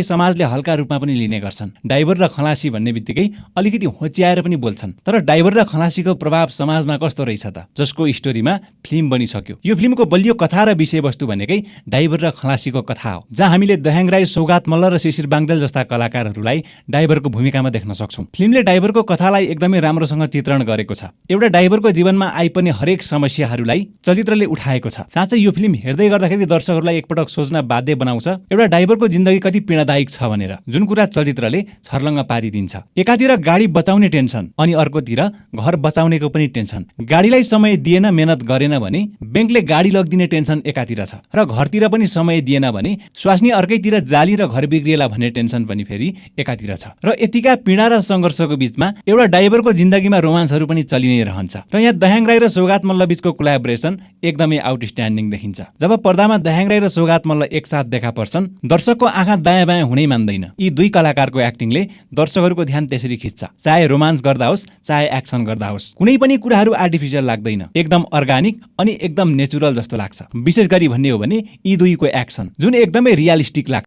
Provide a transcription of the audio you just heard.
समाजले हल्का रूपमा पनि लिने गर्छन्। ड्राइभर र खलासी भन्ने बित्तिकै अलिकति होच्याएर पनि बोल्छन्। तर ड्राइभर र खलासीको प्रभाव समाजमा कस्तो रहेछ त, जसको स्टोरीमा फिल्म बनिसक्यो। यो फिल्मको बलियो कथा र विषयवस्तु भनेकै ड्राइभर र खलासीको कथा हो, जहाँ हामीले दह्याङ राई, सौगात मल्ल र शिशिर बाङ्देल जस्ता कलाकारहरूलाई ड्राइभरको भूमिकामा देख्न सक्छौँ। फिल्मले ड्राइभरको कथालाई एकदमै राम्रोसँग चित्रण गरेको छ। एउटा ड्राइभरको जीवनमा आइपर्ने हरेक समस्याहरूलाई चरित्रले उठाएको छ। साँच्चै यो फिल्म हेर्दै गर्दाखेरि दर्शकहरूलाई एकपटक सोच्न बाध्य बनाउँछ एउटा ड्राइभरको जिन्दगी कति पीडादायक छ भनेर, जुन कुरा चरित्रले छर्लङ्ग पारिदिन्छ। एकातिर गाडी बचाउने टेन्सन अनि अर्कोतिर घर बचाउनेको पनि टेन्सन। गाडीलाई समय दिएन, मेहनत गरेन भने ब्याङ्कले गाडी लगिदिने टेन्सन एकातिर छ, र घरतिर पनि समय दिएन भने स्वास्नी अर्कैतिर जाली र घर बिग्रिएला भन्ने टेन्सन पनि फेरि एकातिर छ। र यतिका पीडा र सङ्घर्षको बीचमा एउटा ड्राइभरको जिन्दगीमा रोमान्सहरू पनि चलि नै रहन्छ। र यहाँ दह्याङ राई र सौगात मल्ल बीचको कोलाबोरेसन एकदमै आउटस्ट्यान्डिङ देखिन्छ। जब पर्दामा दह्याङ राई र सौगात मल्ल एकसाथ देखा पर्छन्, दर्शकको आँखा दायाँ बायाँ हुनै मान्दैन। यी दुई कलाकारको एक्टिङले दर्शकहरूको ध्यान त्यसरी खिच्छ। चाहे रोमान्स गर्दा होस्, चाहे एक्सन गर्दा होस्, कुनै पनि कुराहरू आर्टिफिसियल लाग्दैन, एकदम अर्गानिक अनि एकदम नेचुरल जस्तो लाग्छ। विशेष गरी भन्ने हो भने यी दुईको एक्सन जुन एकदमै रियलिस्टिक लाग्छ।